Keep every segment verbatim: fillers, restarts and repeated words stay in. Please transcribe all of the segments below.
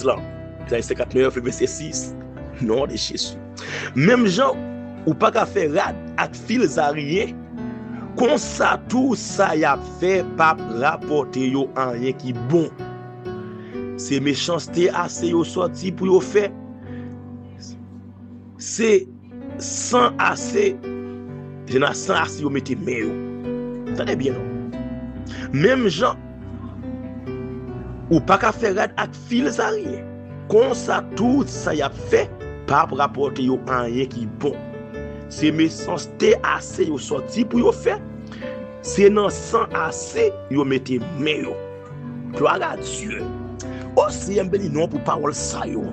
lan. Izayi senkantnèf, vèsè sis. Non de Jezi. Menm jan ou pa ka fè rad ak fil zaryen, konsa tou sa y ap fè p ap rapòte yo anyen ki bon. Se mechanste ase yo sòti pou yo fè. Se san ase, se nan san ase yo mete men yo. Tande byen non. Menm jan ou pa ka fè rad ak fil zaryen, konsa tout sa y ap fè p ap rapòte yo anyen ki bon. Se mechanste ase yo sòti pou yo fè. Se nan san ase yo mete men yo. Gloire à Dieu. O Seyè, m beni non pou pawòl sa yo.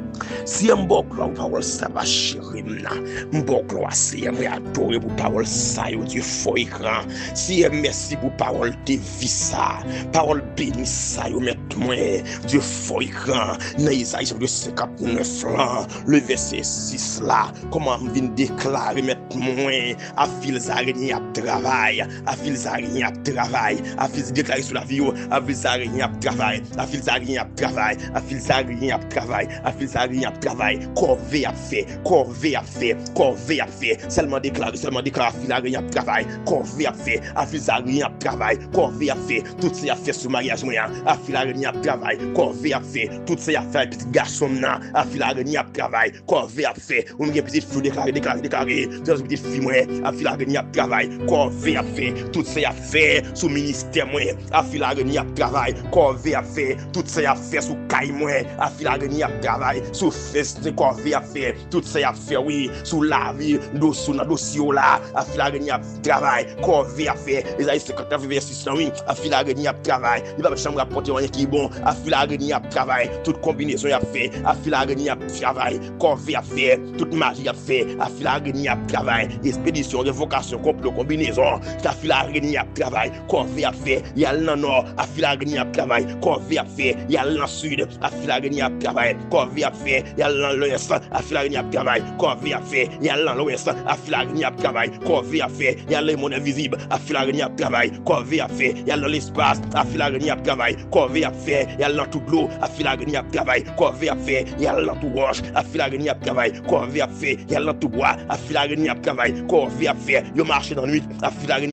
Seyè, m ba w glwa pou pawòl sa yo, cheri m nan. M ba w glwa, Seyè, mwen adore pou pawòl sa yo, Dye fò e gran. Seyè, mèsi pou pawòl de vi sa. Pawòl beni sa yo, mèt mwen, Dye fò e gran. Nan Izayi chapit senkantnèf lan, le vèsè sis la, kòman m vin deklare, mèt mwen, a fil zaryen ap travay, a fil zaryen ap travay, a fil deklare sou lavi yo, a fil zaryen ap travay, a fil zaryen ap travay, a fil zaryen ap travay, a fil zaryen ap travay, kòve ap fè, kòve ap fè, kòve ap fè, sèlman deklare, sèlman deklare, a fil zaryen ap travay, kòve ap fè, a fil zaryen ap travay, kòve ap fè, tout sa y ap fè sou maryaj mwen an, a fil zaryen ap travay, kòve ap fè, tout sa y ap fè, pitit gason m nan, a fil zaryen ap travay, kòve ap fè. Ou menm gen pitit fi w, deklare, deklare, deklare. Deklare sou pitit fi mwen, a fil zaryen ap travay, kòve ap fè. Tout sa y ap fè sou ministè mwen, a fil zaryen ap travay, kòve ap fè. Tout sa y ap fè sou kay mwen, a fil zaryen ap travay, sou fès, kòve ap fè. Tout sa y ap fè, wi, sou lavi, dosye, nan dosye w la, a fil zaryen ap travay, kòve ap fè. Ezayi senkantnèf vèsè sis lan, wi, a fil zaryen ap travay. Li p ap janm rapòte anyen ki bon, a fil zaryen ap travay. Tout konbinezon y ap fè, a fil zaryen ap travay, kòve ap fè. Tout maji y ap fè, a fil zaryen ap travay. Espedisyon, revokasyon, konplo, konbinezon, a fil zaryen ap travay, kòve ap fè. Y al nan nò, a fil zaryen ap travay, kòve ap fè. Y al nan sid, a fil zaryen ap travay, kòve ap fè. Y al nan lès, a fil zaryen ap travay, kòve ap fè. Y al nan lwès, a fil zaryen ap travay, kòve ap fè. Y al nan lemonn envizib, a fil zaryen ap travay, kòve ap fè. Y al nan lespas, a fil zaryen ap travay, kòve ap fè. Y al nan tout dlo, a fil zaryen ap travay, kòve ap fè. Y al nan tout wòch, a fil zaryen ap travay, kòve ap fè. Y al nan tout bwa, a fil zaryen ap travay, kòve ap fè. Yo mache nan nwit, a fil zaryen